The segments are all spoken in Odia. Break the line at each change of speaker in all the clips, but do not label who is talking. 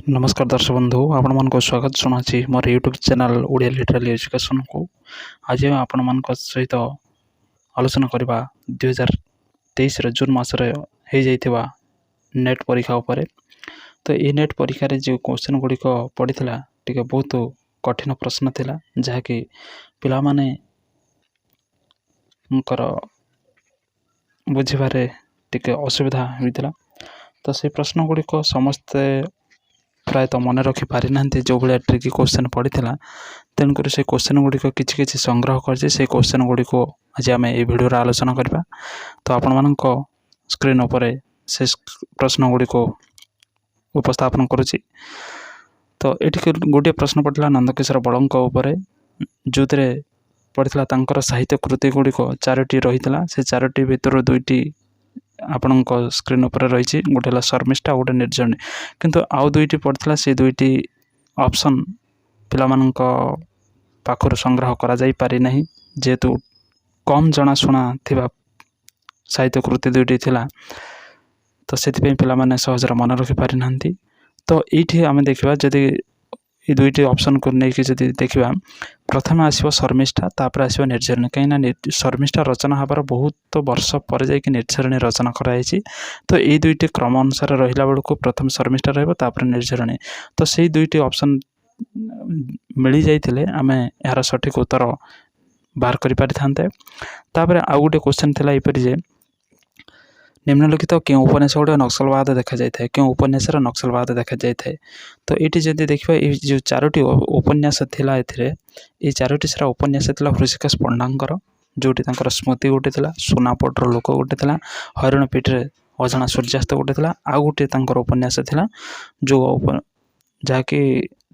ନମସ୍କାର ଦର୍ଶକ ବନ୍ଧୁ, ଆପଣମାନଙ୍କୁ ସ୍ୱାଗତ ଜଣାଉଛି ମୋର ୟୁଟ୍ୟୁବ୍ ଚ୍ୟାନେଲ୍ ଓଡ଼ିଆ ଲିଟରାଲି ଏଜୁକେସନ୍କୁ। ଆଜି ଆମେ ଆପଣମାନଙ୍କ ସହିତ ଆଲୋଚନା କରିବା 2023ର ଜୁନ୍ ମାସରେ ହେଇଯାଇଥିବା ନେଟ୍ ପରୀକ୍ଷା ଉପରେ। ତ ଏଇ ନେଟ୍ ପରୀକ୍ଷାରେ ଯେଉଁ କୋଶ୍ଚିନ୍ ଗୁଡ଼ିକ ପଡ଼ିଥିଲା, ଟିକେ ବହୁତ କଠିନ ପ୍ରଶ୍ନ ଥିଲା, ଯାହାକି ପିଲାମାନେଙ୍କର ବୁଝିବାରେ ଟିକେ ଅସୁବିଧା ହୋଇଥିଲା। ତ ସେଇ ପ୍ରଶ୍ନ ଗୁଡ଼ିକ ସମସ୍ତେ ପ୍ରାୟତଃ ମନେ ରଖିପାରିନାହାନ୍ତି, ଯେଉଁ ଭଳିଆ ଟ୍ରିକି କୋଶ୍ଚିନ୍ ପଡ଼ିଥିଲା। ତେଣୁକରି ସେ କୋଶ୍ଚିନ୍ ଗୁଡ଼ିକ କିଛି କିଛି ସଂଗ୍ରହ କରିଛି। ସେଇ କୋଶ୍ଚିନ୍ ଗୁଡ଼ିକୁ ଆଜି ଆମେ ଏଇ ଭିଡ଼ିଓରେ ଆଲୋଚନା କରିବା। ତ ଆପଣମାନଙ୍କ ସ୍କ୍ରିନ୍ ଉପରେ ସେ ପ୍ରଶ୍ନ ଗୁଡ଼ିକୁ ଉପସ୍ଥାପନ କରୁଛି। ତ ଏଠି ଗୋଟିଏ ପ୍ରଶ୍ନ ପଡ଼ିଥିଲା ନନ୍ଦକିଶୋର ବଳଙ୍କ ଉପରେ, ଯେଉଁଥିରେ ପଡ଼ିଥିଲା ତାଙ୍କର ସାହିତ୍ୟ କୃତି ଗୁଡ଼ିକ ଚାରୋଟି ରହିଥିଲା। ସେ ଚାରୋଟି ଭିତରୁ ଦୁଇଟି ଆପଣଙ୍କ ସ୍କ୍ରିନ୍ ଉପରେ ରହିଛି, ଗୋଟେ ହେଲା ଶର୍ମିଷ୍ଠା ଆଉ ଗୋଟେ ନିର୍ଝରଣୀ। କିନ୍ତୁ ଆଉ ଦୁଇଟି ପଡ଼ିଥିଲା, ସେ ଦୁଇଟି ଅପସନ୍ ପିଲାମାନଙ୍କ ପାଖରୁ ସଂଗ୍ରହ କରାଯାଇପାରିନାହିଁ, ଯେହେତୁ କମ୍ ଜଣାଶୁଣା ଥିବା ସାହିତ୍ୟ କୃତି ଦୁଇଟି ଥିଲା। ତ ସେଥିପାଇଁ ପିଲାମାନେ ସହଜରେ ମନେ ରଖିପାରିନାହାନ୍ତି। ତ ଏଇଠି ଆମେ ଦେଖିବା, ଯଦି ଏଇ ଦୁଇଟି ଅପସନ୍କୁ ନେଇକି ଯଦି ଦେଖିବା, ପ୍ରଥମେ ଆସିବ ଶର୍ମିଷ୍ଠା, ତାପରେ ଆସିବ ନିର୍ଝରଣୀ। କାହିଁକିନା ଶର୍ମିଷ୍ଠା ରଚନା ହେବାର ବହୁତ ବର୍ଷ ପରେ ଯାଇକି ନିର୍ଝରଣୀ ରଚନା କରାଯାଇଛି। ତ ଏଇ ଦୁଇଟି କ୍ରମ ଅନୁସାରେ ରହିଲା ବେଳକୁ ପ୍ରଥମେ ଶର୍ମିଷ୍ଠା ରହିବ, ତାପରେ ନିର୍ଝରଣୀ। ତ ସେଇ ଦୁଇଟି ଅପସନ୍ ମିଳିଯାଇଥିଲେ ଆମେ ଏହାର ସଠିକ୍ ଉତ୍ତର ବାହାର କରିପାରିଥାନ୍ତେ। ତାପରେ ଆଉ ଗୋଟେ କ୍ୱେଶ୍ଚନ୍ ଥିଲା ଏପରି ଯେ, ନିମ୍ନଲିଖିତ କେଉଁ ଉପନ୍ୟାସ ଗୁଡ଼ିକ ନକ୍ସଲବାଦ ଦେଖାଯାଇଥାଏ? କେଉଁ ଉପନ୍ୟାସରେ ନକ୍ସଲବାଦ ଦେଖାଯାଇଥାଏ? ତ ଏଇଠି ଯଦି ଦେଖିବା, ଏଇ ଯେଉଁ ଚାରୋଟି ଉପନ୍ୟାସ ଥିଲା, ଏଥିରେ ଏଇ ଚାରୋଟି ସାରା ଉପନ୍ୟାସ ଥିଲା ହୃଷିକେଶ ପଣ୍ଡାଙ୍କର, ଯେଉଁଠି ତାଙ୍କର ସ୍ମୃତି ଗୋଟେ ଥିଲା, ସୁନାପଟର ଲୋକ ଗୋଟେ ଥିଲା, ହରିଣ ପିଠିରେ ଅଜଣା ସୂର୍ଯ୍ୟାସ୍ତ ଗୋଟେ ଥିଲା, ଆଉ ଗୋଟିଏ ତାଙ୍କର ଉପନ୍ୟାସ ଥିଲା ଯେଉଁ ଯାହାକି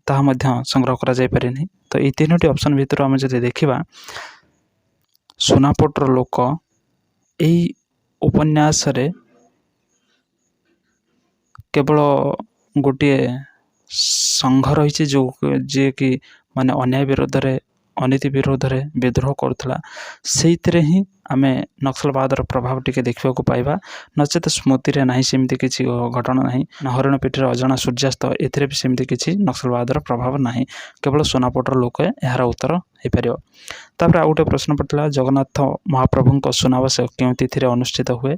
ତାହା ମଧ୍ୟ ସଂଗ୍ରହ କରାଯାଇପାରିନି। ତ ଏଇ ତିନୋଟି ଅପସନ୍ ଭିତରୁ ଆମେ ଯଦି ଦେଖିବା, ସୁନାପଟର ଲୋକ ଏଇ ଉପନ୍ୟାସରେ କେବଳ ଗୋଟିଏ ସଂଘ ରହିଛି, ଯେଉଁ ଯିଏକି ମାନେ ଅନ୍ୟାୟ ବିରୋଧରେ, ଅନୀତି ବିରୋଧରେ ବିଦ୍ରୋହ କରୁଥିଲା। ସେଇଥିରେ ହିଁ ଆମେ ନକ୍ସଲବାଦର ପ୍ରଭାବ ଟିକେ ଦେଖିବାକୁ ପାଇବା। ନଚେତ ସ୍ମୃତିରେ ନାହିଁ, ସେମିତି କିଛି ଘଟଣା ନାହିଁ। ହରିଣ ପିଠିରେ ଅଜଣା ସୂର୍ଯ୍ୟାସ୍ତ, ଏଥିରେ ବି ସେମିତି କିଛି ନକ୍ସଲବାଦର ପ୍ରଭାବ ନାହିଁ। କେବଳ ସୁନାପଟର ଲୋକ ଏହାର ଉତ୍ତର ହେଇପାରିବ। ତାପରେ ଆଉ ଗୋଟେ ପ୍ରଶ୍ନ ପଡ଼ିଥିଲା, ଜଗନ୍ନାଥ ମହାପ୍ରଭୁଙ୍କ ସୁନାବେଶ କେଉଁ ତିଥିରେ ଅନୁଷ୍ଠିତ ହୁଏ?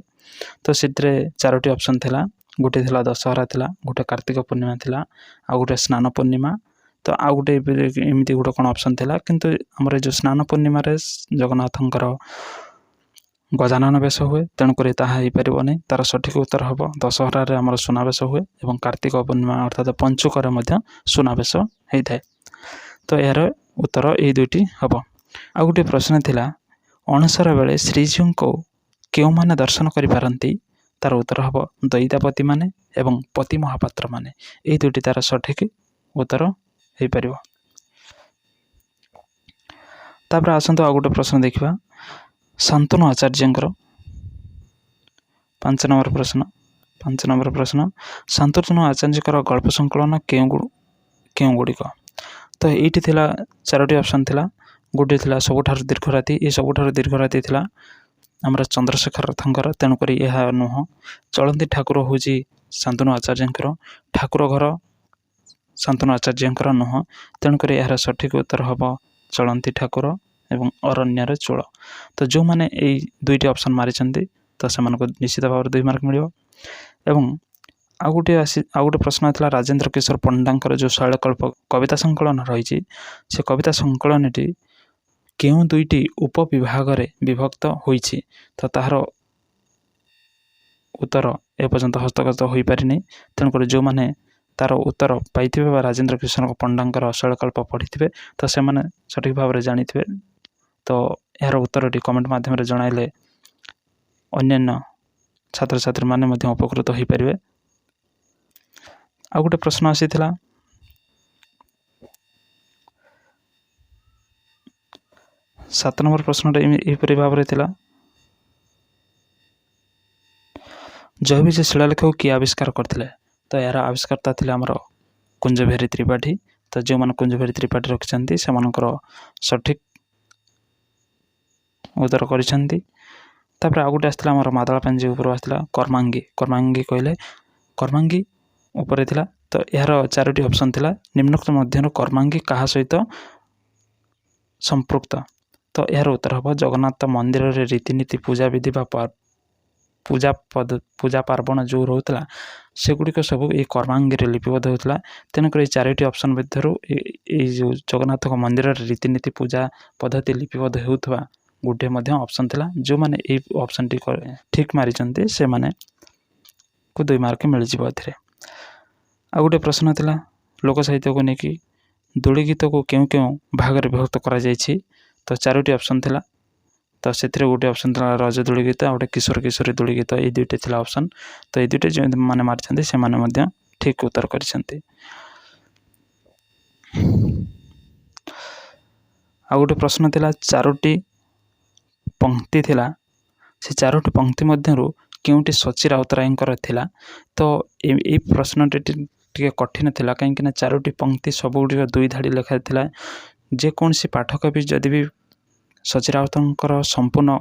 ତ ସେଥିରେ ଚାରୋଟି ଅପସନ୍ ଥିଲା। ଗୋଟେ ଥିଲା ଦଶହରା ଥିଲା, ଗୋଟେ କାର୍ତ୍ତିକ ପୂର୍ଣ୍ଣିମା ଥିଲା, ଆଉ ଗୋଟେ ସ୍ନାନ ପୂର୍ଣ୍ଣିମା, ତ ଆଉ ଗୋଟେ ଏମିତି ଗୋଟେ କ'ଣ ଅପସନ୍ ଥିଲା। କିନ୍ତୁ ଆମର ଏ ଯେଉଁ ସ୍ନାନ ପୂର୍ଣ୍ଣିମାରେ ଜଗନ୍ନାଥଙ୍କର ଗଜାନନ ବେଶ ହୁଏ, ତେଣୁକରି ତାହା ହେଇପାରିବନି। ତା'ର ସଠିକ୍ ଉତ୍ତର ହେବ ଦଶହରାରେ ଆମର ସୁନାବେଶ ହୁଏ ଏବଂ କାର୍ତ୍ତିକ ପୂର୍ଣ୍ଣିମା ଅର୍ଥାତ ପଞ୍ଚୁକରେ ମଧ୍ୟ ସୁନାବେଶ ହେଇଥାଏ। ତ ଏହାର ଉତ୍ତର ଏଇ ଦୁଇଟି ହେବ। ଆଉ ଗୋଟିଏ ପ୍ରଶ୍ନ ଥିଲା, ଅଣସର ବେଳେ ଶ୍ରୀଜୀଉଙ୍କୁ କେଉଁମାନେ ଦର୍ଶନ କରିପାରନ୍ତି? ତା'ର ଉତ୍ତର ହେବ ଦଇତାପତିମାନେ ଏବଂ ପତି ମହାପାତ୍ରମାନେ। ଏଇ ଦୁଇଟି ତା'ର ସଠିକ୍ ଉତ୍ତର ହେଇପାରିବ। ତାପରେ ଆସନ୍ତୁ ଆଉ ଗୋଟେ ପ୍ରଶ୍ନ ଦେଖିବା, ଶାନ୍ତନୁ ଆଚାର୍ଯ୍ୟଙ୍କର 5 ନମ୍ବର ପ୍ରଶ୍ନ। 5 ନମ୍ବର ପ୍ରଶ୍ନ, ଶାନ୍ତନୁ ଆଚାର୍ଯ୍ୟଙ୍କର ଗଳ୍ପ ସଂକଳନ କେଉଁ ଗୁଡ଼ିକ? ତ ଏଇଠି ଥିଲା ଚାରୋଟି ଅପସନ୍ ଥିଲା। ଗୋଟିଏ ଥିଲା ସବୁଠାରୁ ଦୀର୍ଘ ରାତି। ଏ ସବୁଠାରୁ ଦୀର୍ଘ ରାତି ଥିଲା ଆମର ଚନ୍ଦ୍ରଶେଖର ରଥଙ୍କର, ତେଣୁକରି ଏହା ନୁହଁ। ଚଳନ୍ତି ଠାକୁର ହେଉଛି ଶାନ୍ତନୁ ଆଚାର୍ଯ୍ୟଙ୍କର। ଠାକୁର ଘର ଶାନ୍ତନୁ ଆଚାର୍ଯ୍ୟଙ୍କର ନୁହଁ। ତେଣୁକରି ଏହାର ସଠିକ୍ ଉତ୍ତର ହେବ ଚଳନ୍ତି ଠାକୁର ଏବଂ ଅରଣ୍ୟର ଚୂଳ। ତ ଯେଉଁମାନେ ଏଇ ଦୁଇଟି ଅପସନ୍ ମାରିଛନ୍ତି, ତ ସେମାନଙ୍କୁ ନିଶ୍ଚିତ ଭାବରେ 2 ମାର୍କ ମିଳିବ। ଏବଂ ଆଉ ଗୋଟେ ପ୍ରଶ୍ନ ଥିଲା, ରାଜେନ୍ଦ୍ର କିଶୋର ପଣ୍ଡାଙ୍କର ଯେଉଁ ଶୈଳକଳ୍ପ କବିତା ସଂକଳନ ରହିଛି, ସେ କବିତା ସଂକଳନଟି କେଉଁ ଦୁଇଟି ଉପବିଭାଗରେ ବିଭକ୍ତ ହୋଇଛି? ତ ତାହାର ଉତ୍ତର ଏପର୍ଯ୍ୟନ୍ତ ହସ୍ତଗତ ହୋଇପାରିନି। ତେଣୁକରି ଯେଉଁମାନେ ତା'ର ଉତ୍ତର ପାଇଥିବେ ବା ରାଜେନ୍ଦ୍ର କିଶୋର ପଣ୍ଡାଙ୍କର ଶୈଳକଳ୍ପ ପଢ଼ିଥିବେ, ତ ସେମାନେ ସଠିକ୍ ଭାବରେ ଜାଣିଥିବେ। ତ ଏହାର ଉତ୍ତରଟି କମେଣ୍ଟ ମାଧ୍ୟମରେ ଜଣାଇଲେ ଅନ୍ୟାନ୍ୟ ଛାତ୍ରଛାତ୍ରୀମାନେ ମଧ୍ୟ ଉପକୃତ ହୋଇପାରିବେ। ଆଉ ଗୋଟେ ପ୍ରଶ୍ନ ଆସିଥିଲା, 7 ନମ୍ବର ପ୍ରଶ୍ନଟା ଏହିପରି ଭାବରେ ଥିଲା, ଜୟବିଜୟ ଶିଳାଲେଖକୁ କିଏ ଆବିଷ୍କାର କରିଥିଲେ? ତ ଏହାର ଆବିଷ୍କର୍ତ୍ତା ଥିଲେ ଆମର କୁଞ୍ଜବିହାରୀ ତ୍ରିପାଠୀ। ତ ଯେଉଁମାନେ କୁଞ୍ଜବିହାରୀ ତ୍ରିପାଠୀ ରଖିଛନ୍ତି, ସେମାନଙ୍କର ସଠିକ୍ ଉତ୍ତର କରିଛନ୍ତି। ତାପରେ ଆଉ ଗୋଟେ ଆସିଥିଲା ଆମର ମାଦଳା ପାଞ୍ଜି ଉପରୁ ଆସିଥିଲା, କର୍ମାଙ୍ଗୀ। କର୍ମାଙ୍ଗୀ କହିଲେ କର୍ମାଙ୍ଗୀ ଉପରେ ଥିଲା। ତ ଏହାର 4ଟି ଅପସନ୍ ଥିଲା। ନିମ୍ନୋକ୍ତ ମଧ୍ୟରୁ କର୍ମାଙ୍ଗୀ କାହା ସହିତ ସମ୍ପୃକ୍ତ? ତ ଏହାର ଉତ୍ତର ହେବ ଜଗନ୍ନାଥ ମନ୍ଦିରରେ ରୀତିନୀତି, ପୂଜାବିଧି ବା ପୂଜା ପାର୍ବଣ ଯେଉଁ ରହୁଥିଲା ସେଗୁଡ଼ିକ ସବୁ ଏଇ କର୍ମାଙ୍ଗୀରେ ଲିପିବଦ୍ଧ ହେଉଥିଲା। ତେଣୁକରି ଏଇ 4ଟି ଅପସନ୍ ମଧ୍ୟରୁ ଏଇ ଯେଉଁ ଜଗନ୍ନାଥଙ୍କ ମନ୍ଦିରରେ ରୀତିନୀତି ପୂଜା ପଦ୍ଧତି ଲିପିବଦ୍ଧ ହେଉଥିବା ଗୋଟିଏ ମଧ୍ୟ ଅପସନ୍ ଥିଲା। ଯେଉଁମାନେ ଏଇ ଅପସନ୍ଟି ଠିକ୍ ମାରିଛନ୍ତି ସେମାନଙ୍କୁ 2 ମାର୍କ ମିଳିଯିବ ଏଥିରେ। ଆଉ ଗୋଟେ ପ୍ରଶ୍ନ ଥିଲା ଲୋକ ସାହିତ୍ୟକୁ ନେଇକି, ଦୋଳି ଗୀତକୁ କେଉଁ କେଉଁ ଭାଗରେ ବିଭକ୍ତ କରାଯାଇଛି? ତ 4ଟି ଅପସନ୍ ଥିଲା। ତ ସେଥିରେ ଗୋଟେ ଅପସନ୍ ଥିଲା ରଜ ଦୋଳି ଗୀତ, ଆଉ ଗୋଟେ କିଶୋର କିଶୋରୀ ଦୋଳି ଗୀତ, ଏଇ 2ଟି ଥିଲା ଅପସନ୍। ତ ଏଇ 2ଟି ଯେଉଁମାନେ ମାରିଛନ୍ତି ସେମାନେ ମଧ୍ୟ ଠିକ୍ ଉତ୍ତର କରିଛନ୍ତି। ଆଉ ଗୋଟେ ପ୍ରଶ୍ନ ଥିଲା, 4ଟି ପଙ୍କ୍ତି ଥିଲା, ସେ 4ଟି ପଙ୍କ୍ତି ମଧ୍ୟରୁ କେଉଁଟି ସଚି ରାଉତରାୟଙ୍କର ଥିଲା? ତ ଏଇ ପ୍ରଶ୍ନଟି ଟିକେ କଠିନ ଥିଲା, କାହିଁକିନା 4ଟି ପଙ୍କ୍ତି ସବୁଗୁଡ଼ିକ 2 ଧାଡ଼ି ଲେଖା ଥିଲା। ଯେକୌଣସି ପାଠକ ବି ଯଦି ବି ସଚି ରାଉତଙ୍କର ସମ୍ପୂର୍ଣ୍ଣ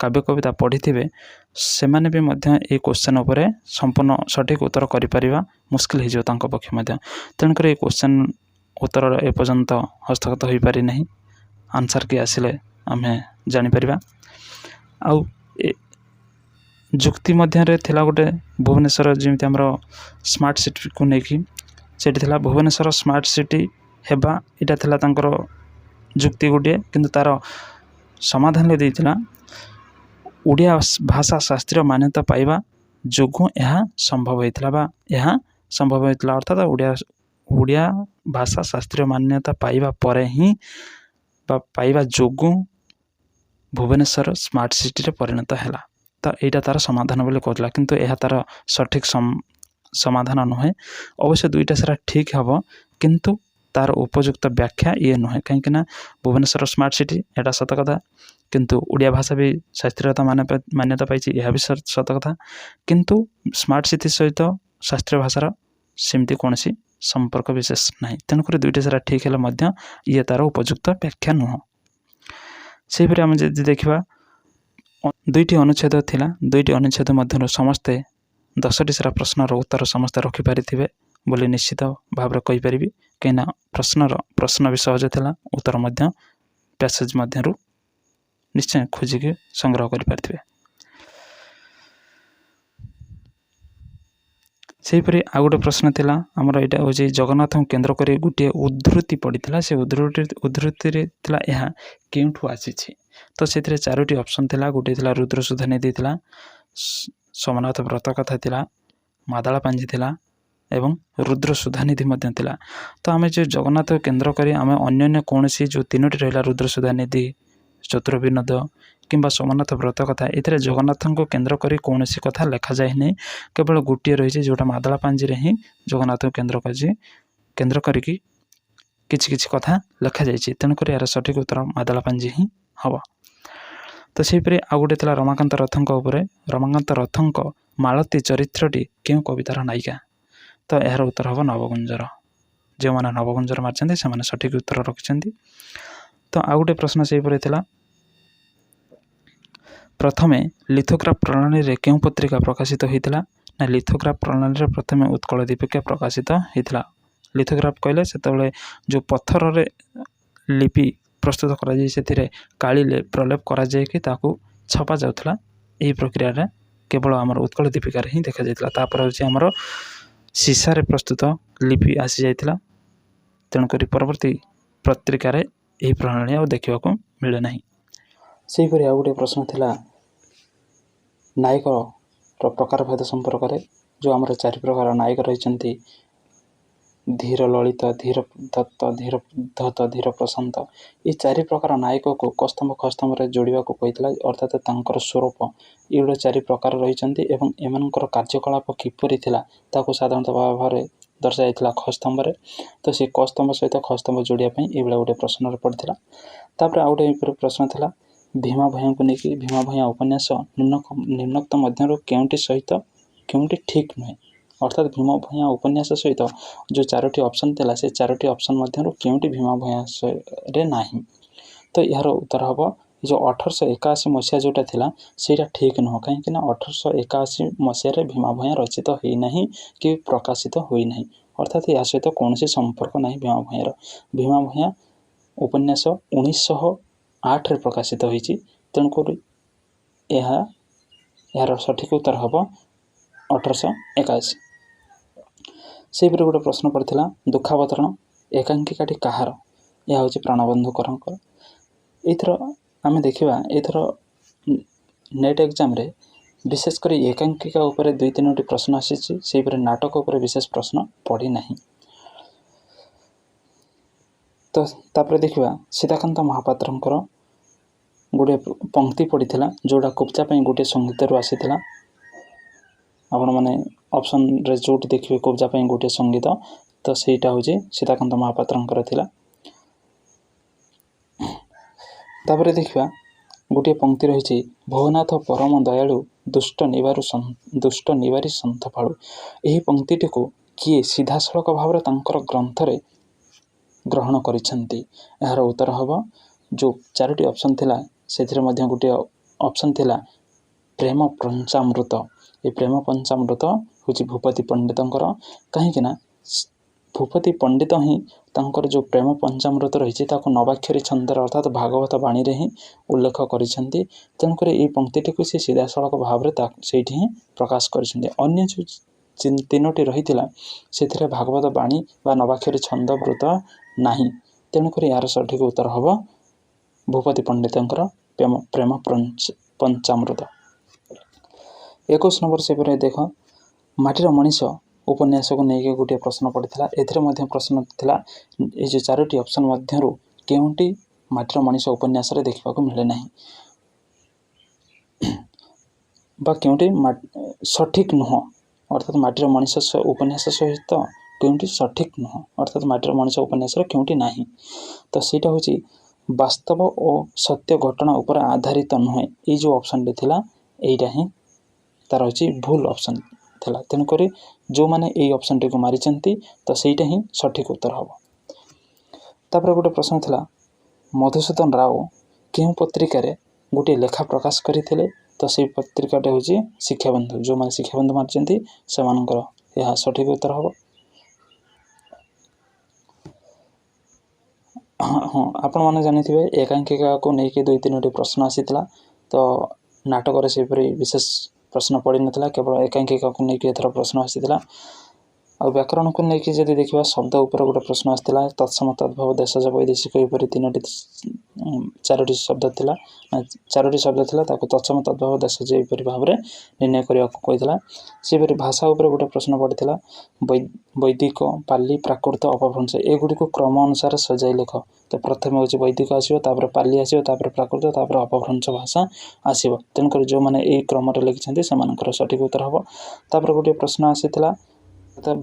କାବ୍ୟ କବିତା ପଢ଼ିଥିବେ ସେମାନେ ବି ମଧ୍ୟ ଏଇ କୋଶ୍ଚେନ୍ ଉପରେ ସମ୍ପୂର୍ଣ୍ଣ ସଠିକ୍ ଉତ୍ତର କରିପାରିବା ମୁସ୍କିଲ ହେଇଯିବ ତାଙ୍କ ପକ୍ଷେ ମଧ୍ୟ। ତେଣୁକରି ଏଇ କୋଶ୍ଚେନ୍ ଉତ୍ତର ଏପର୍ଯ୍ୟନ୍ତ ହସ୍ତଗତ ହୋଇପାରିନାହିଁ। ଆନ୍ସର୍ କି ଆସିଲେ ଆମେ ଜାଣିପାରିବା। ଆଉ ଯୁକ୍ତି ମଧ୍ୟରେ ଥିଲା ଗୋଟେ ଭୁବନେଶ୍ୱର ଯେମିତି ଆମର ସ୍ମାର୍ଟ ସିଟିକୁ ନେଇକି ସେଠି ଥିଲା ଭୁବନେଶ୍ୱର ସ୍ମାର୍ଟ ସିଟି ହେବା, ଏଇଟା ଥିଲା ତାଙ୍କର ଯୁକ୍ତି ଗୋଟିଏ। କିନ୍ତୁ ତା'ର ସମାଧାନରେ ଦେଇଥିଲା ଓଡ଼ିଆ ଭାଷା ଶାସ୍ତ୍ରୀୟ ମାନ୍ୟତା ପାଇବା ଯୋଗୁଁ ଏହା ସମ୍ଭବ ହେଇଥିଲା ବା ଏହା ସମ୍ଭବ ହେଇଥିଲା, ଅର୍ଥାତ୍ ଓଡ଼ିଆ ଭାଷା ଶାସ୍ତ୍ରୀୟ ମାନ୍ୟତା ପାଇବା ପରେ ହିଁ ବା ପାଇବା ଯୋଗୁଁ ଭୁବନେଶ୍ୱର ସ୍ମାର୍ଟ ସିଟିରେ ପରିଣତ ହେଲା। ତ ଏଇଟା ତା'ର ସମାଧାନ ବୋଲି କହୁଥିଲା, କିନ୍ତୁ ଏହା ତା'ର ସଠିକ୍ ସମାଧାନ ନୁହେଁ। ଅବଶ୍ୟ 2ଟା ସାରା ଠିକ୍ ହେବ, କିନ୍ତୁ ତା'ର ଉପଯୁକ୍ତ ବ୍ୟାଖ୍ୟା ଇଏ ନୁହେଁ, କାହିଁକିନା ଭୁବନେଶ୍ୱର ସ୍ମାର୍ଟ ସିଟି ଏଇଟା ସତ କଥା, କିନ୍ତୁ ଓଡ଼ିଆ ଭାଷା ବି ଶାସ୍ତ୍ରୀୟତା ମାନ୍ୟତା ପାଇଛି, ଏହା ବି ସତ କଥା, କିନ୍ତୁ ସ୍ମାର୍ଟ ସିଟି ସହିତ ଶାସ୍ତ୍ରୀୟ ଭାଷାର ସେମିତି କୌଣସି ସମ୍ପର୍କ ବିଶେଷ ନାହିଁ। ତେଣୁକରି 2ଟା ସାରା ଠିକ୍ ହେଲେ ମଧ୍ୟ ଇଏ ତା'ର ଉପଯୁକ୍ତ ବ୍ୟାଖ୍ୟା ନୁହଁ। ସେହିପରି ଆମେ ଯଦି ଦେଖିବା 2ଟି ଅନୁଚ୍ଛେଦ ଥିଲା, 2ଟି ଅନୁଚ୍ଛେଦ ମଧ୍ୟରୁ ସମସ୍ତେ 10ଟି ସାରା ପ୍ରଶ୍ନର ଉତ୍ତର ସମସ୍ତେ ରଖିପାରିଥିବେ ବୋଲି ନିଶ୍ଚିତ ଭାବରେ କହିପାରିବି, କାହିଁକିନା ପ୍ରଶ୍ନ ବି ସହଜ ଥିଲା, ଉତ୍ତର ମଧ୍ୟ ପ୍ୟାସେଜ୍ ମଧ୍ୟରୁ ନିଶ୍ଚୟ ଖୋଜିକି ସଂଗ୍ରହ କରିପାରିଥିବେ। ସେହିପରି ଆଉ ଗୋଟେ ପ୍ରଶ୍ନ ଥିଲା ଆମର, ଏଇଟା ହେଉଛି ଜଗନ୍ନାଥଙ୍କୁ କେନ୍ଦ୍ର କରି ଗୋଟିଏ ଉଦ୍ଧୃତି ପଡ଼ିଥିଲା। ସେ ଉଦ୍ଧୃତିରେ ଥିଲା ଏହା କେଉଁଠୁ ଆସିଛି? ତ ସେଥିରେ 4ଟି ଅପସନ୍ ଥିଲା। ଗୋଟିଏ ଥିଲା ରୁଦ୍ରସୁଧାନିଧି ଥିଲା, ସୋମନାଥ ବ୍ରତ କଥା ଥିଲା, ମାଦଳା ପାଞ୍ଜି ଥିଲା ଏବଂ ରୁଦ୍ରସୁଧାନିଧି ମଧ୍ୟ ଥିଲା। ତ ଆମେ ଯେଉଁ ଜଗନ୍ନାଥ କେନ୍ଦ୍ର କରି ଆମେ ଅନ୍ୟାନ୍ୟ କୌଣସି ଯେଉଁ 3ଟି ରହିଲା ରୁଦ୍ରସୁଧାନିଧି, ଚତୁର୍ବିନୋଦ କିମ୍ବା ସୋମନାଥ ବ୍ରତ କଥା, ଏଥିରେ ଜଗନ୍ନାଥଙ୍କୁ କେନ୍ଦ୍ର କରି କୌଣସି କଥା ଲେଖାଯାଏ ନାହିଁ। କେବଳ ଗୋଟିଏ ରହିଛି ଯେଉଁଟା ମାଦଳା ପାଞ୍ଜିରେ ହିଁ ଜଗନ୍ନାଥଙ୍କୁ କେନ୍ଦ୍ର କରିକି କିଛି କିଛି କଥା ଲେଖାଯାଇଛି। ତେଣୁକରି ଏହାର ସଠିକ୍ ଉତ୍ତର ମାଦଳା ପାଞ୍ଜି ହିଁ ହେବ। ତ ସେହିପରି ଆଉ ଗୋଟେ ଥିଲା ରମାକାନ୍ତ ରଥଙ୍କ ଉପରେ, ରମାକାନ୍ତ ରଥଙ୍କ ମାଳତୀ ଚରିତ୍ରଟି କେଉଁ କବିତାର ନାୟିକା? ତ ଏହାର ଉତ୍ତର ହେବ ନବଗୁଞ୍ଜର। ଯେଉଁମାନେ ନବଗୁଞ୍ଜର ମାରିଛନ୍ତି ସେମାନେ ସଠିକ୍ ଉତ୍ତର ରଖିଛନ୍ତି। ତ ଆଉ ଗୋଟେ ପ୍ରଶ୍ନ ସେହିପରି ଥିଲା, ପ୍ରଥମେ ଲିଥୋଗ୍ରାଫ ପ୍ରଣାଳୀରେ କେଉଁ ପତ୍ରିକା ପ୍ରକାଶିତ ହୋଇଥିଲା? ନା ଲିଥୋଗ୍ରାଫ ପ୍ରଣାଳୀରେ ପ୍ରଥମେ ଉତ୍କଳ ଦୀପିକା ପ୍ରକାଶିତ ହୋଇଥିଲା। ଲିଥୋଗ୍ରାଫ କହିଲେ ସେତେବେଳେ ଯେଉଁ ପଥରରେ ଲିପି ପ୍ରସ୍ତୁତ କରାଯାଇ ସେଥିରେ କାଳି ପ୍ରଲେପ କରାଯାଇକି ତାକୁ ଛପା ଯାଉଥିଲା। ଏହି ପ୍ରକ୍ରିୟାରେ କେବଳ ଆମର ଉତ୍କଳ ଦୀପିକାରେ ହିଁ ଦେଖାଯାଇଥିଲା। ତାପରେ ହେଉଛି ଆମର ସୀସାରେ ପ୍ରସ୍ତୁତ ଲିପି ଆସିଯାଇଥିଲା। ତେଣୁକରି ପରବର୍ତ୍ତୀ ପତ୍ରିକାରେ ଏହି ପ୍ରଣାଳୀ ଆଉ ଦେଖିବାକୁ ମିଳେ ନାହିଁ। ସେହିପରି ଆଉ ଗୋଟିଏ ପ୍ରଶ୍ନ ଥିଲା ନାୟକର ପ୍ରକାରଭେଦ ସମ୍ପର୍କରେ, ଯେଉଁ ଆମର 4 ପ୍ରକାର ନାୟକ ରହିଛନ୍ତି, ଧୀର ଲଳିତ, ଧୀର ଦତ୍ତ, ଧୀର ଧତ, ଧୀର ପ୍ରଶାନ୍ତ। ଏ 4 ପ୍ରକାର ନାୟକକୁ କସ୍ତମ୍ଭ ଖସ୍ତମ୍ଭରେ ଯୋଡ଼ିବାକୁ କହିଥିଲା, ଅର୍ଥାତ୍ ତାଙ୍କର ସ୍ୱରୂପ ଏଇଗୁଡ଼ା 4 ପ୍ରକାର ରହିଛନ୍ତି ଏବଂ ଏମାନଙ୍କର କାର୍ଯ୍ୟକଳାପ କିପରି ଥିଲା ତାକୁ ସାଧାରଣତଃ ଭାବରେ ଦର୍ଶାଯାଇଥିଲା ଖସ୍ତମ୍ଭରେ। ତ ସେ କସ୍ତମ୍ଭ ସହିତ ଖସ୍ତମ୍ଭ ଯୋଡ଼ିବା ପାଇଁ ଏଇଭଳିଆ ଗୋଟେ ପ୍ରଶ୍ନରେ ପଡ଼ିଥିଲା। ତାପରେ ଆଉ ଗୋଟେ ଏପରି ପ୍ରଶ୍ନ ଥିଲା ଭୀମା ଭୂୟାଁକୁ ନେଇକି, ଭୀମା ଭୂୟାଁ ଉପନ୍ୟାସ ନିମ୍ନୋକ୍ତ ମଧ୍ୟରୁ କେଉଁଟି ସହିତ କେଉଁଟି ଠିକ୍ ନୁହେଁ? ଅର୍ଥାତ୍ ଭୀମ ଭୂୟାଁ ଉପନ୍ୟାସ ସହିତ ଯେଉଁ 4ଟି ଅପସନ୍ ଥିଲା ସେ 4ଟି ଅପସନ୍ ମଧ୍ୟରୁ କେଉଁଟି ଭୀମା ଭୂୟାଁରେ ନାହିଁ? ତ ଏହାର ଉତ୍ତର ହେବ ଯେଉଁ 1881 ମସିହା ଯେଉଁଟା ଥିଲା ସେଇଟା ଠିକ୍ ନୁହଁ, କାହିଁକିନା 1881 ମସିହାରେ ଭୀମା ଭୂୟାଁ ରଚିତ ହୋଇନାହିଁ କି ପ୍ରକାଶିତ ହୋଇନାହିଁ। ଅର୍ଥାତ୍ ଏହା ସହିତ କୌଣସି ସମ୍ପର୍କ ନାହିଁ ଭୀମା ଭୂୟାଁର। ଭୀମା ଭୂୟାଁ ଉପନ୍ୟାସ 1908ରେ ପ୍ରକାଶିତ ହୋଇଛି, ତେଣୁକରି ଏହାର ସଠିକ୍ ଉତ୍ତର ହେବ 1881। ସେହିପରି ଗୋଟେ ପ୍ରଶ୍ନ ପଡ଼ିଥିଲା, ଦୁଃଖାବତରଣ ଏକାଙ୍କିକାଟି କାହାର? ଏହା ହେଉଛି ପ୍ରାଣବନ୍ଧୁ କରଙ୍କର। ଏଇଥର ଆମେ ଦେଖିବା, ଏଇଥର ନେଟ୍ ଏକ୍ଜାମ୍ରେ ବିଶେଷ କରି ଏକାଙ୍କିକା ଉପରେ 2 3ଟି ପ୍ରଶ୍ନ ଆସିଛି। ସେହିପରି ନାଟକ ଉପରେ ବିଶେଷ ପ୍ରଶ୍ନ ପଡ଼ିନାହିଁ। ତ ତାପରେ ଦେଖିବା, ସୀତାକାନ୍ତ ମହାପାତ୍ରଙ୍କର ଗୋଟିଏ ପଙ୍କ୍ତି ପଡ଼ିଥିଲା, ଯେଉଁଟା କୁବ୍ଜା ପାଇଁ ଗୋଟିଏ ସଙ୍ଗୀତରୁ ଆସିଥିଲା। ଆପଣମାନେ ଅପସନ୍ରେ ଯେଉଁଠି ଦେଖିବେ କୁବ୍ଜା ପାଇଁ ଗୋଟିଏ ସଙ୍ଗୀତ, ତ ସେଇଟା ହେଉଛି ସୀତାକାନ୍ତ ମହାପାତ୍ରଙ୍କର ଥିଲା। ତାପରେ ଦେଖିବା, ଗୋଟିଏ ପଙ୍କ୍ତି ରହିଛି, ଭୋଗନାଥ ପରମ ଦୟାଳୁ ଦୁଷ୍ଟ ନିବାରୁ ଦୁଷ୍ଟ ନିବାରୀ ସନ୍ଥ ଫାଳୁ। ଏହି ପଙ୍କ୍ତିଟିକୁ କିଏ ସିଧାସଳଖ ଭାବରେ ତାଙ୍କର ଗ୍ରନ୍ଥରେ ଗ୍ରହଣ କରିଛନ୍ତି? ଏହାର ଉତ୍ତର ହେବ, ଯେଉଁ 4ଟି ଅପସନ୍ ଥିଲା ସେଥିରେ ମଧ୍ୟ ଗୋଟିଏ ଅପସନ୍ ଥିଲା ପ୍ରେମ ପଞ୍ଚାମୃତ। ଏ ପ୍ରେମ ପଞ୍ଚାମୃତ ହେଉଛି ଭୂପତି ପଣ୍ଡିତଙ୍କର। କାହିଁକିନା ଭୂପତି ପଣ୍ଡିତ ହିଁ ତାଙ୍କର ଯେଉଁ ପ୍ରେମ ପଞ୍ଚାମୃତ ରହିଛି ତାକୁ ନବାକ୍ଷରୀ ଛନ୍ଦରେ ଅର୍ଥାତ୍ ଭାଗବତ ବାଣୀରେ ହିଁ ଉଲ୍ଲେଖ କରିଛନ୍ତି। ତେଣୁକରି ଏଇ ପଙ୍କ୍ତିଟିକୁ ସେ ସିଧାସଳଖ ଭାବରେ ସେଇଠି ହିଁ ପ୍ରକାଶ କରିଛନ୍ତି। ଅନ୍ୟ ଯେଉଁ 3ଟି ରହିଥିଲା ସେଥିରେ ଭାଗବତ ବାଣୀ ବା ନବାକ୍ଷରୀ ଛନ୍ଦ ବୃତ୍ତ ନାହିଁ। ତେଣୁକରି ଏହାର ସଠିକ୍ ଉତ୍ତର ହେବ ଭୂପତି ପଣ୍ଡିତଙ୍କର ପ୍ରେମ ପଞ୍ଚାମୃତ। 21 ନମ୍ବର ସେପରି ଦେଖ, ମାଟିର ମଣିଷ ଉପନ୍ୟାସକୁ ନେଇକି ଗୋଟିଏ ପ୍ରଶ୍ନ ପଡ଼ିଥିଲା। ଏଥିରେ ମଧ୍ୟ ପ୍ରଶ୍ନ ଥିଲା, ଏଇ ଯେଉଁ 4ଟି ଅପସନ୍ ମଧ୍ୟରୁ କେଉଁଟି ମାଟିର ମଣିଷ ଉପନ୍ୟାସରେ ଦେଖିବାକୁ ମିଳେ ନାହିଁ ବା କେଉଁଟି ସଠିକ୍ ନୁହଁ, ଅର୍ଥାତ୍ ମାଟିର ମଣିଷ ଉପନ୍ୟାସ ସହିତ କେଉଁଟି ସଠିକ୍ ନୁହଁ, ଅର୍ଥାତ୍ ମାଟିର ମଣିଷ ଉପନ୍ୟାସରେ କେଉଁଟି ନାହିଁ। ତ ସେଇଟା ହେଉଛି ବାସ୍ତବ ଓ ସତ୍ୟ ଘଟଣା ଉପରେ ଆଧାରିତ ନୁହେଁ। ଏଇ ଯେଉଁ ଅପସନ୍ଟି ଥିଲା ଏଇଟା ହିଁ ତାର ହେଉଛି ଭୁଲ ଅପସନ୍ ଥିଲା। ତେଣୁକରି ଯେଉଁମାନେ ଏଇ ଅପସନ୍ଟିକୁ ମାରିଛନ୍ତି ତ ସେଇଟା ହିଁ ସଠିକ୍ ଉତ୍ତର ହେବ। ତାପରେ ଗୋଟେ ପ୍ରଶ୍ନ ଥିଲା, ମଧୁସୂଦନ ରାଓ କେଉଁ ପତ୍ରିକାରେ ଗୋଟିଏ ଲେଖା ପ୍ରକାଶ କରିଥିଲେ? ତ ସେଇ ପତ୍ରିକାଟା ହେଉଛି ଶିକ୍ଷାବନ୍ଧୁ। ଯେଉଁମାନେ ଶିକ୍ଷାବନ୍ଧୁ ମାରିଛନ୍ତି ସେମାନଙ୍କର ଏହା ସଠିକ୍ ଉତ୍ତର ହେବ। ହଁ, ଆପଣମାନେ ଜାଣିଥିବେ ଏକାଙ୍କିକାକୁ ନେଇକି 2 3ଟି ପ୍ରଶ୍ନ ଆସିଥିଲା। ତ ନାଟକରେ ସେହିପରି ବିଶେଷ ପ୍ରଶ୍ନ ପଡ଼ିନଥିଲା, କେବଳ ଏକାଙ୍କିକାକୁ ନେଇକି ଏଥର ପ୍ରଶ୍ନ ଆସିଥିଲା। ଆଉ ବ୍ୟାକରଣକୁ ନେଇକି ଯଦି ଦେଖିବା, ଶବ୍ଦ ଉପରେ ଗୋଟେ ପ୍ରଶ୍ନ ଆସିଥିଲା, ତତ୍ସମ ତଦ୍ଭବ ଦେଶଜ ବୈଦେଶିକ ଏହିପରି 3ଟି 4ଟି ଶବ୍ଦ ଥିଲା, 4ଟି ଶବ୍ଦ ଥିଲା, ତାକୁ ତତ୍ସମ ତଦ୍ଭବ ଦେଶଜ ଏହିପରି ଭାବରେ ନିର୍ଣ୍ଣୟ କରିବାକୁ କହିଥିଲା। ସେହିପରି ଭାଷା ଉପରେ ଗୋଟେ ପ୍ରଶ୍ନ ପଡ଼ିଥିଲା, ବୈଦିକ, ପାଲି, ପ୍ରାକୃତ, ଅପଭ୍ରଂଶ ଏଗୁଡ଼ିକୁ କ୍ରମ ଅନୁସାରେ ସଜାଇ ଲେଖ। ତ ପ୍ରଥମେ ହେଉଛି ବୈଦିକ ଆସିବ, ତାପରେ ପାଲି ଆସିବ, ତାପରେ ପ୍ରାକୃତ, ତାପରେ ଅପଭ୍ରଂଶ ଭାଷା ଆସିବ। ତେଣୁକରି ଯେଉଁମାନେ ଏଇ କ୍ରମରେ ଲେଖିଛନ୍ତି ସେମାନଙ୍କର ସଠିକ୍ ଉତ୍ତର ହେବ। ତାପରେ ଗୋଟିଏ ପ୍ରଶ୍ନ ଆସିଥିଲା,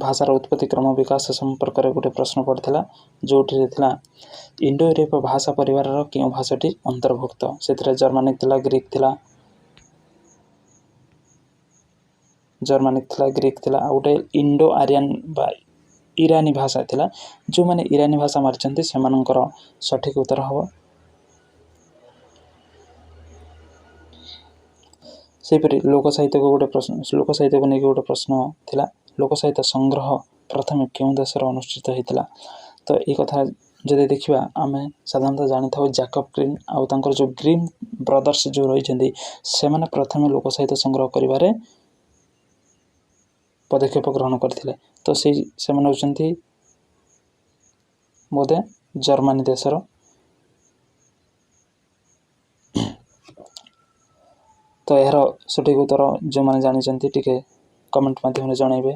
ଭାଷାର ଉତ୍ପତ୍ତି କ୍ରମ ବିକାଶ ସମ୍ପର୍କରେ ଗୋଟେ ପ୍ରଶ୍ନ ପଡ଼ିଥିଲା, ଯେଉଁଥିରେ ଥିଲା ଇଣ୍ଡୋ ୟୁରୋପୀୟ ଭାଷା ପରିବାରର କେଉଁ ଭାଷାଟି ଅନ୍ତର୍ଭୁକ୍ତ? ସେଥିରେ ଜର୍ମାନିକ୍ ଥିଲା, ଗ୍ରୀକ୍ ଥିଲା, ଜର୍ମାନିକ୍ ଥିଲା, ଗ୍ରୀକ୍ ଥିଲା, ଆଉ ଗୋଟେ ଇଣ୍ଡୋ ଆରିଆନ୍ ବା ଇରାନୀ ଭାଷା ଥିଲା। ଯେଉଁମାନେ ଇରାନୀ ଭାଷା ମାରିଛନ୍ତି ସେମାନଙ୍କର ସଠିକ୍ ଉତ୍ତର ହେବ। ସେହିପରି ଲୋକ ସାହିତ୍ୟକୁ ଗୋଟେ ପ୍ରଶ୍ନ, ଲୋକ ସାହିତ୍ୟକୁ ନେଇକି ଗୋଟେ ପ୍ରଶ୍ନ ଥିଲା, ଲୋକ ସାହିତ୍ୟ ସଂଗ୍ରହ ପ୍ରଥମେ କେଉଁ ଦେଶରେ ଅନୁଷ୍ଠିତ ହୋଇଥିଲା? ତ ଏଇ କଥା ଯଦି ଦେଖିବା, ଆମେ ସାଧାରଣତଃ ଜାଣିଥାଉ ଜାକବ ଗ୍ରୀନ୍ ଆଉ ତାଙ୍କର ଯେଉଁ ଗ୍ରୀନ୍ ବ୍ରଦର୍ସ ଯେଉଁ ରହିଛନ୍ତି ସେମାନେ ପ୍ରଥମେ ଲୋକ ସାହିତ୍ୟ ସଂଗ୍ରହ କରିବାରେ ପଦକ୍ଷେପ ଗ୍ରହଣ କରିଥିଲେ। ତ ସେମାନେ ହେଉଛନ୍ତି ବୋଧେ ଜର୍ମାନୀ ଦେଶର। ତ ଏହାର ସଠିକ୍ ଉତ୍ତର ଯେଉଁମାନେ ଜାଣିଛନ୍ତି ଟିକେ କମେଣ୍ଟ ମାଧ୍ୟମରେ ଜଣାଇବେ।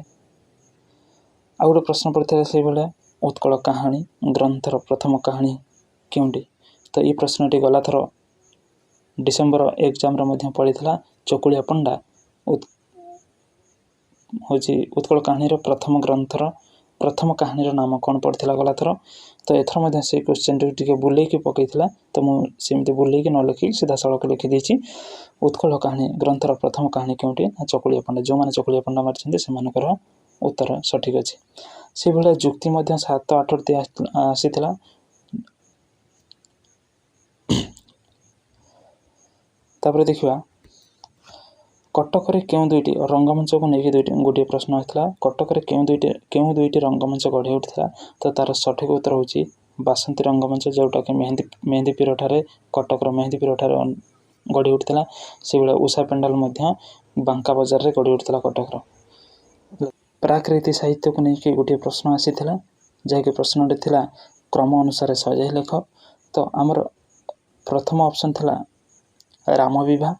ଆଉ ଗୋଟେ ପ୍ରଶ୍ନ ପଡ଼ିଥିଲା ସେଇଭଳିଆ, ଉତ୍କଳ କାହାଣୀ ଗ୍ରନ୍ଥର ପ୍ରଥମ କାହାଣୀ କେଉଁଟି? ତ ଏଇ ପ୍ରଶ୍ନଟି ଗଲାଥର ଡିସେମ୍ବର ଏକ୍ଜାମ୍ରେ ମଧ୍ୟ ପଡ଼ିଥିଲା। ଚକୁଳିଆ ପଣ୍ଡା ହେଉଛି ଉତ୍କଳ କାହାଣୀର ପ୍ରଥମ ଗ୍ରନ୍ଥର ପ୍ରଥମ କାହାଣୀର ନାମ କ'ଣ ପଡ଼ିଥିଲା ଗଲାଥର। ତ ଏଥର ମଧ୍ୟ ସେଇ କ୍ୱେଶ୍ଚନ୍ଟିକୁ ଟିକେ ବୁଲେଇକି ପକାଇଥିଲା, ତ ମୁଁ ସେମିତି ବୁଲେଇକି ନ ଲେଖିକି ସିଧାସଳଖ ଲେଖିଦେଇଛି। ଉତ୍କଳ କାହାଣୀ ଗ୍ରନ୍ଥର ପ୍ରଥମ କାହାଣୀ କେଉଁଟି? ନା ଚକୁଳିଆ ପଣ୍ଡା। ଯେଉଁମାନେ ଚକୁଳିଆ ପଣ୍ଡା ମାରିଛନ୍ତି ସେମାନଙ୍କର ଉତ୍ତର ସଠିକ୍ ଅଛି। ସେଇଭଳିଆ ଯୁକ୍ତି ମଧ୍ୟ 7 8ଟି ଆସିଥିଲା। ତାପରେ ଦେଖିବା, କଟକରେ କେଉଁ ଦୁଇଟି ରଙ୍ଗମଞ୍ଚକୁ ନେଇକି ଗୋଟିଏ ପ୍ରଶ୍ନ ଆସିଥିଲା। କଟକରେ କେଉଁ ଦୁଇଟି ରଙ୍ଗମଞ୍ଚ ଗଢ଼ି ଉଠିଥିଲା? ତ ତା'ର ସଠିକ୍ ଉତ୍ତର ହେଉଛି ବାସନ୍ତୀ ରଙ୍ଗମଞ୍ଚ, ଯେଉଁଟାକି ମେହେନ୍ଦୀପୀରଠାରେ, କଟକର ମେହେନ୍ଦୀପୀରଠାରେ ଗଢ଼ି ଉଠିଥିଲା। ସେଭଳିଆ ଉଷା ପେଣ୍ଡାଲ ମଧ୍ୟ ବାଙ୍କା ବଜାରରେ ଗଢ଼ି ଉଠିଥିଲା କଟକର। ପ୍ରାକୃତି ସାହିତ୍ୟକୁ ନେଇକି ଗୋଟିଏ ପ୍ରଶ୍ନ ଆସିଥିଲା, ଯାହାକି ପ୍ରଶ୍ନଟି ଥିଲା କ୍ରମ ଅନୁସାରେ ସଜାଇ ଲେଖ। ତ ଆମର ପ୍ରଥମ ଅପସନ୍ ଥିଲା ରାମ ବିବାହ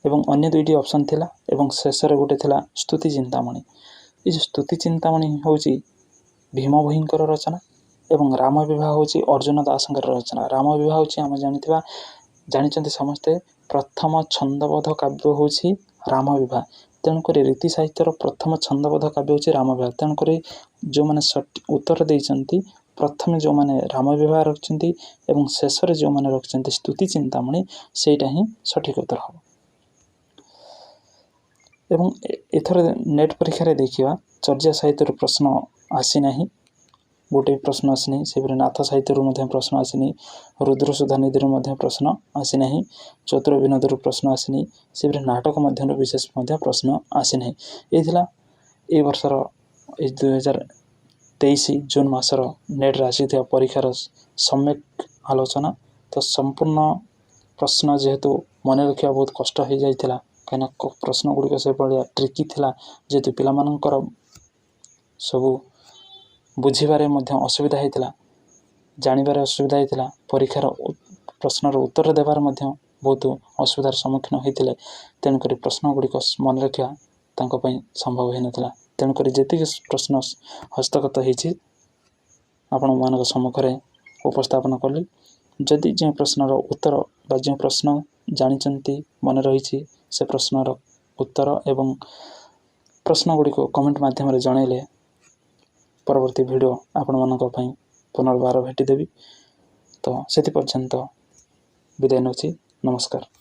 ଏବଂ ଅନ୍ୟ ଦୁଇଟି ଅପସନ୍ ଥିଲା ଏବଂ ଶେଷରେ ଗୋଟେ ଥିଲା ସ୍ତୁତି ଚିନ୍ତାମଣି। ଏ ଯେଉଁ ସ୍ତୁତି ଚିନ୍ତାମଣି ହେଉଛି ଭୀମ ଭୋଇଙ୍କର ରଚନା ଏବଂ ରାମ ବିବାହ ହେଉଛି ଅର୍ଜୁନ ଦାସଙ୍କର ରଚନା। ରାମ ବିବାହ ହେଉଛି ଆମେ ଜାଣିଛନ୍ତି ସମସ୍ତେ, ପ୍ରଥମ ଛନ୍ଦବଦ୍ଧ କାବ୍ୟ ହେଉଛି ରାମ ବିବାହ। ତେଣୁକରି ରୀତି ସାହିତ୍ୟର ପ୍ରଥମ ଛନ୍ଦବଦ୍ଧ କାବ୍ୟ ହେଉଛି ରାମ ବିବାହ। ତେଣୁକରି ଯେଉଁମାନେ ଉତ୍ତର ଦେଇଛନ୍ତି, ପ୍ରଥମେ ଯେଉଁମାନେ ରାମ ବିବାହ ରଖିଛନ୍ତି ଏବଂ ଶେଷରେ ଯେଉଁମାନେ ରଖିଛନ୍ତି ସ୍ତୁତି ଚିନ୍ତାମଣି, ସେଇଟା ହିଁ ସଠିକ୍ ଉତ୍ତର ହେବ। ଏବଂ ଏଥର ନେଟ୍ ପରୀକ୍ଷାରେ ଦେଖିବା ଚର୍ଯ୍ୟା ସାହିତ୍ୟରୁ ପ୍ରଶ୍ନ ଆସିନାହିଁ, ଗୋଟେ ବି ପ୍ରଶ୍ନ ଆସିନାହିଁ। ସେହିପରି ନାଥ ସାହିତ୍ୟରୁ ମଧ୍ୟ ପ୍ରଶ୍ନ ଆସିନି, ରୁଦ୍ରସୁଧାନିଧିରୁ ମଧ୍ୟ ପ୍ରଶ୍ନ ଆସିନାହିଁ, ଚତୁର ବିନୋଦରୁ ପ୍ରଶ୍ନ ଆସିନି, ସେହିପରି ନାଟକ ମଧ୍ୟରୁ ବିଶେଷ ମଧ୍ୟ ପ୍ରଶ୍ନ ଆସିନାହିଁ। ଏଇ ଥିଲା ଏଇ ବର୍ଷର ଏଇ 2023 ଜୁନ୍ ମାସର ନେଟ୍ରେ ଆସିଥିବା ପରୀକ୍ଷାର ସମ୍ୟକ ଆଲୋଚନା। ତ ସମ୍ପୂର୍ଣ୍ଣ ପ୍ରଶ୍ନ ଯେହେତୁ ମନେ ରଖିବା ବହୁତ କଷ୍ଟ ହେଇଯାଇଥିଲା, କାହିଁକିନା ପ୍ରଶ୍ନ ଗୁଡ଼ିକ ସେଭଳିଆ ଟ୍ରିକି ଥିଲା, ଯେହେତୁ ପିଲାମାନଙ୍କର ସବୁ ବୁଝିବାରେ ମଧ୍ୟ ଅସୁବିଧା ହେଇଥିଲା, ଜାଣିବାରେ ଅସୁବିଧା ହେଇଥିଲା, ପରୀକ୍ଷାର ପ୍ରଶ୍ନର ଉତ୍ତର ଦେବାରେ ମଧ୍ୟ ବହୁତ ଅସୁବିଧାର ସମ୍ମୁଖୀନ ହୋଇଥିଲେ। ତେଣୁକରି ପ୍ରଶ୍ନ ଗୁଡ଼ିକ ମନେ ରଖିବା ତାଙ୍କ ପାଇଁ ସମ୍ଭବ ହୋଇନଥିଲା। ତେଣୁକରି ଯେତିକି ପ୍ରଶ୍ନ ହସ୍ତଗତ ହେଇଛି ଆପଣମାନଙ୍କ ସମ୍ମୁଖରେ ଉପସ୍ଥାପନ କଲି। ଯଦି ଯେଉଁ ପ୍ରଶ୍ନର ଉତ୍ତର ବା ଯେଉଁ ପ୍ରଶ୍ନ ଜାଣିଛନ୍ତି, ମନେ ରହିଛି, ସେ ପ୍ରଶ୍ନର ଉତ୍ତର ଏବଂ ପ୍ରଶ୍ନ ଗୁଡ଼ିକୁ କମେଣ୍ଟ ମାଧ୍ୟମରେ ଜଣାଇଲେ ପରବର୍ତ୍ତୀ ଭିଡ଼ିଓ ଆପଣମାନଙ୍କ ପାଇଁ ପୁନର୍ବାର ଭେଟିଦେବି। ତ ସେଥି ପର୍ଯ୍ୟନ୍ତ ବିଦାୟ ନେଉଛି। ନମସ୍କାର।